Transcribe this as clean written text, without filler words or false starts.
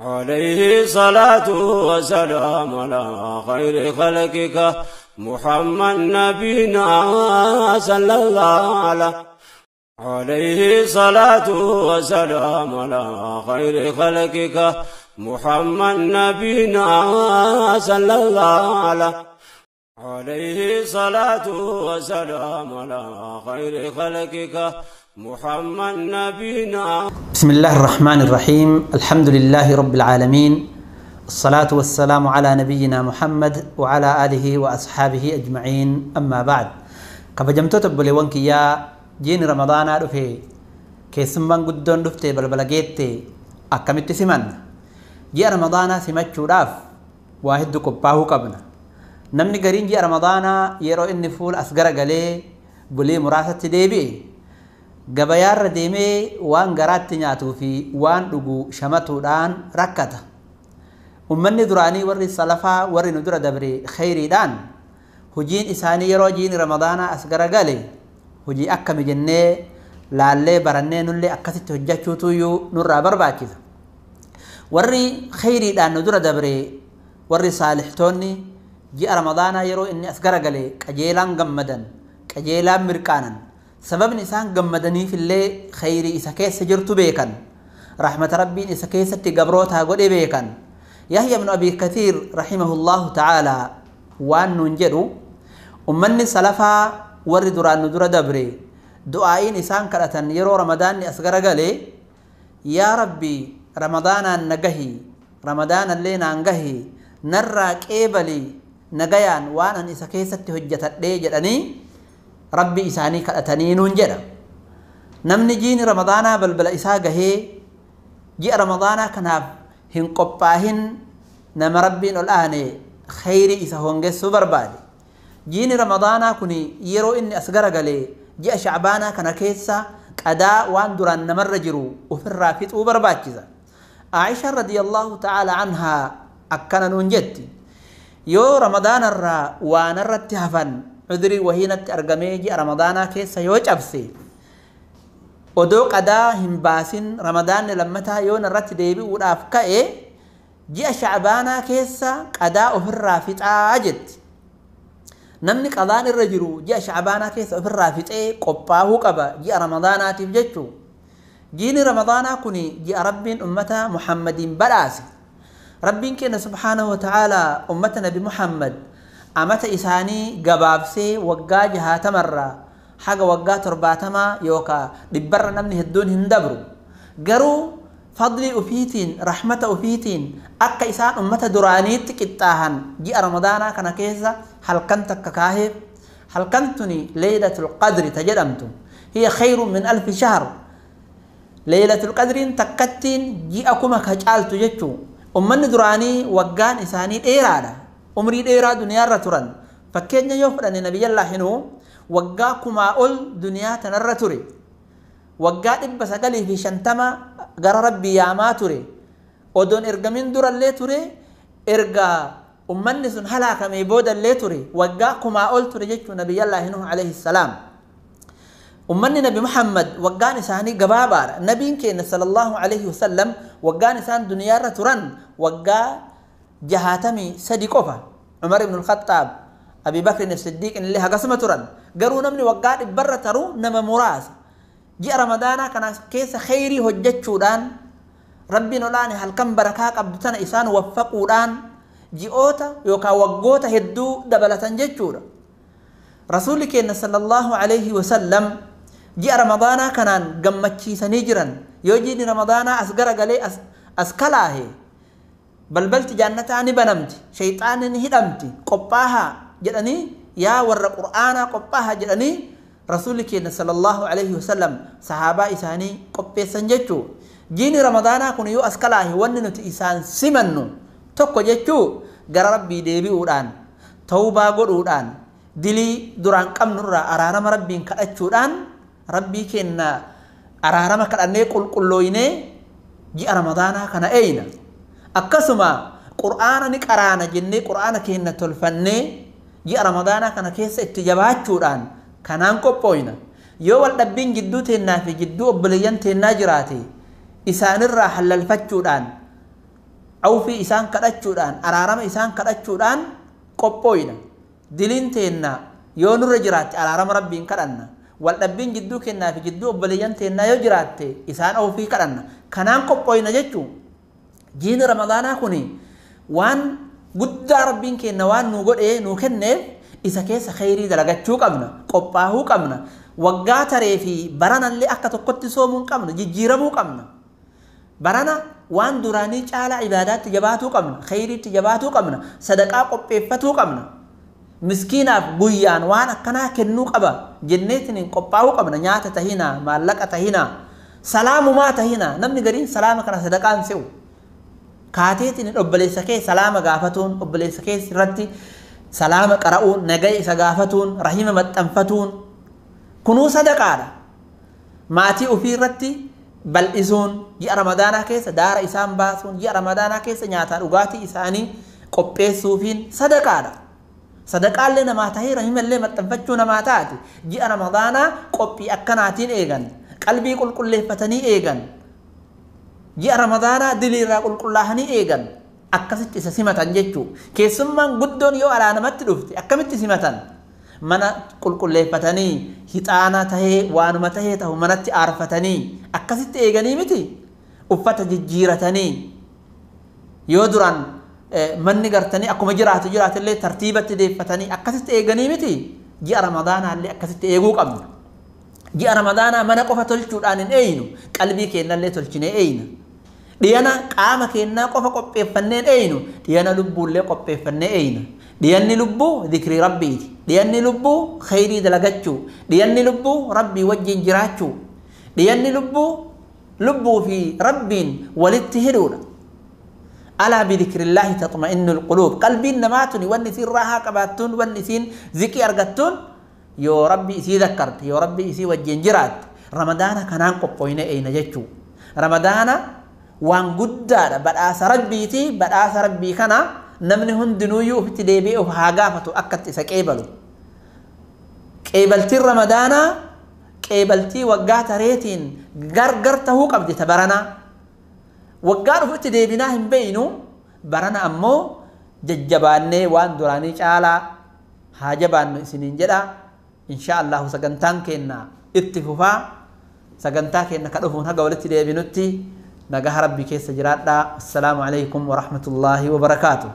عليه صلاة وسلام على خير خلقك محمد نبينا صلى الله عليه. عليه صلاة وسلام على خير خلقك محمد نبينا صلى الله عليه. عليه صلاة وسلام على خير خلقك محمد نبينا. بسم الله الرحمن الرحيم. الحمد لله رب العالمين، الصلاة والسلام على نبينا محمد وعلى آله وأصحابه أجمعين، أما بعد. كبجمتو تبلي يا جين رمضان رفي كيسمان قدون رفتي بلبلغيتي أكمت سمن جي رمضان سمتشو راف واحد قباه قبنا. نمني قرين جي رمضان يرو إني فول أسقر قلي بلي مراسة ديبي gabayaarra deemee waan garaatti nyaatuu fi waan dhugu shamatuudhaan rakkata. Ummanni duraanii warri salafaa warri nu dura dabre khayriidhaan hojiin isaanii yeroo jiini ramadaanaa as garagale hojii akkami jennee laallee barannee nullee akkasitti hojjechuutuyyuu nurraa barbaachisa. Warri khayriidhaan nu dura dabre warri saalixtoonni ji'a ramadaanaa yeroo inni as garagale qajeelaan gammadan, qajeelaan mirqaanan. Sababni isaan gammadaniif illee khayrii isa keessa jirtu beekan, rahmata rabbiin isa keessatti gabrootaa godhe beekan. Yahya ibnu Abi Kathiir rahimahullahu ta'ala waan nuun jedhu ummanni salafaa warri duraan nu dura dabre du'aa'iin isaan kadhatan yeroo ramadaanni as garagale, yaa rabbi ramadaanaan na gahi, ramadaanallee naan gahi, narraa qeebali nagayaan waan an isa keessatti hojjetadhee jedhanii rabbi isaanii kadhatanii nuun jedha. Namni jiini ramadaanaa balbala isaa gahee ji'a ramadaanaa kanaaf hin qophaahin nama rabbiin ol aane khayrii isa hongessuu barbaade. Jiini ramadaanaa kun yeroo inni as garagalee ji'a shacbaanaa kana keessa qadaa waan duraan namarra jiru ofirraa fixuu barbaachisa. Aisha radiyallahu ta'ala anhaa akkana nuun jetti, yoo ramadaanarraa waan irratti hafan cudrii wahiinatti argamee ji'a ramadaanaa keessa yoo cabse odoo qadaa hin baasin ramadaanni lammataa yoo narratti deebi'uudhaaf ka'e ji'a shacbaanaa keessa qadaa ofirraa fixaa jetti. Namni qadaan irra jiru ji'a shacbaanaa keessa ofirraa fixee qophaa'uu qaba ji'a ramadaanaatiif jechuu. Jiini ramadaanaa kun ji'a rabbiin ummata Muhammadiin badhaase. Rabbiin keenya subhaanahu wa ta'aalaa ummata nabi Muhammad amata isaanii gabaabsee waggaa 60 haga waggaa 70 yookaa 100 namni hedduun hin dabru. Garuu fadlii ufiitiin rahmata ufiitiin akka isaan ummata duraaniitti qixxaahan ji'a ramadaanaa kana keessa halkan takka kaaheef. Halkan tuni leeylatul qadri ta jedhamtu, hiya khayrun min 1000 shahr. Leeylatul qadriin takkattiin ji'a 1000 ka caaltu jechuu. Ummanni duraanii waggaan isaanii dheeraadha, umrii dheeraa duniyaarra turan. Fakkeenya yoo fudhanne nabiyyallaahi Nuh waggaa 1000 ol duniyaa tanarra ture. Waggaa 950 gara rabbii yaamaa ture. Odoon ergamin durallee ture, erga ummanni sun halaakamee boodallee ture, waggaa 1000 ol ture jechuu nabiyyallaahi Nuh alayhi salaam. Ummanni nabi Muhammad waggaan isaanii gabaabaadha. Nabiin keenya sallallahu alayhi wasallam waggaan isaan duniyaarra turan waggaa 63 qofa. Umar ibn al-Khattab, Abi Bakr as-Siddiq illee hagasuma turan. Garuu namni waggaa 100 taru nama muraasa. Ji'a ramadaanaa kana keessa khayrii hojjechuudhaan rabbiin olaane halkan barakaa qabdu tana isaan waffaquudhaan ji'oota yookaan waggoota hedduu dabalatan jechuudha. Rasuulli keenya sallallahu alayhi wasallam ji'a ramadaanaa kanaan gammachiisanii jiran. Yoo jiini ramadaanaa as garagalee as kalaahe balbalti jannataa ni banamti, shayxaanni ni hidhamti, qophaahaa jedhanii yaa warra qur'aanaa qophaahaa jedhanii rasuulli keenya sallallahu alayhi wasallam sahaabaa isaanii qopheessan jechuu. Jiini ramadaanaa kun yoo as kalaahe wanni nuti isaan simannu tokko jechuu gara rabbii deebi'uudhaan, tawbaa godhuudhaan, dilii duraan qabnurraa araarama rabbiin kadhachuudhaan rabbii keenya araarama kadhannee qulqullooynee ji'a ramadaanaa kana eeyna. Akkasuma qur'aana ni qaraana jennee qur'aana keenya tolfannee ji'a ramadaanaa kana keessa itti jabaachuudhaan kanaan qophooyna. Yoo wal dhabbiin jidduu teennaa fi jidduu obboleeyyan teennaa jiraate isaanirraa halalfachuudhaan Awfii isaan kadhachuudhaan, araarama isaan kadhachuudhaan qophooyna. Diliin teenna yoo nurra jiraatte araarama Rabbiin kadhanna. Wal dhabbiin jidduu kennaa fi jidduu obboleeyyan teennaa yoo jiraatte isaan awfii kadhanna. Kanaan qophooyna jechuun jiini Ramadaanaa kuni waan guddaa Rabbiin kenna waan nu godhee nu kenneef isa keessa khayrii dalagachuu qabna, qophaa'uu qabna. Waggaa taree fi baranallee akka tokkotti soomuu hin qabnu, jijjiiramuu qabna. Barana waan duraanii caalaa ibaadaatti jabaatuu qabna, khayriitti jabaatuu qabna, sadaqaa qopheeffatuu qabna. Miskiinaaf guyyaan waan akkanaa kennuu qaba jenneetiin qophaa'uu qabna. Nyaata tahinaa, maallaqa tahinaa, salaamumaa tahinaa. Namni gariin salaama kana sadaqaan se'u. Kaateetiin obboleessa kee salaama gaafatuun, obboleessa kee irratti salaama qara'uun, nagaya isa gaafatuun, rahima maxxanfatuun kunuu sadaqaadha. Maatii ofii irratti bal'isuun, ji'a Ramadaanaa keessa daara isaan baasuun, ji'a Ramadaanaa keessa nyaataa dhugaatii isaanii qopheessuufiin sadaqaadha. Sadaqaallee namaa tahee rahimallee maxxanfachuu namaa taati. Ji'a Ramadaanaa qophii akkanaatiin eegan, qalbii qulqulleeffatanii eegan, ji'a Ramadaanaa diliirraa qulqullaa'anii eegan, akkasitti isa simatan jechuu. Keessummaan guddoon yoo alaa namatti dhufte akkamitti simatan? Mana qulqulleeffatanii, hixaana tahee waanuma tahee ta'u manatti aarfatanii akkasitti eeganii miti. Uffata jijjiiratanii yoo duraan manni gartanii akkuma jiraatu jiraatillee tartiibatti deeffatanii akkasitti eeganii miti. Ji'a Ramadaanaallee akkasitti eeguu qabna. Ji'a Ramadaanaa mana qofa tolchuudhaan hin eeynu, qalbii keenyallee tolchinee eeyna. Dhiyana qaama keenyaa qofa qopheeffanneen eeynu, dhiyana lubbuullee qopheeffannee eeyna. Dhiyanni lubbuu dhikrii Rabbiiti. Dhiyanni lubbuu khayrii dalagachuu. Dhiyanni lubbuu Rabbii wajjin jiraachuu. Dhiyanni lubbuu lubbuu fi Rabbiin walitti hidhuudha. Alaa bidhikrillaahi taxma'innul quluub. Qalbiin namaa tuni wanni isiin raahaa qabaattuun, wanni isiin ziqii argattuun yoo Rabbi isii dhakkarte, yoo Rabbi isii wajjin jiraatte. Ramadaana kanaan qophooyne eeyna jechuu. Ramadaana waan guddaadha, badhaasa Rabbiiti. Badhaasa Rabbii kana namni hundinuuyyuu ofitti deebi'ee of haa gaafatu akkatti isa qeebalu. Qeebaltiin Ramadaanaa qeebaltii waggaa tareetiin gargar tahuu qabdi ta baranaa. Waggaa dhufutti deebinaa hin beeynu, barana ammoo jajjabaannee waan duraanii caalaa haa jabaannu isiniin jedha. Insha Allahu sagantaan keenna itti fufaa. Sagantaa keenna ka dhufuun haga walitti deebinutti nagaha Rabbii keessa jiraadhaa. Assalaamu alaikum wa rahmatullaahi wa barakaatuh.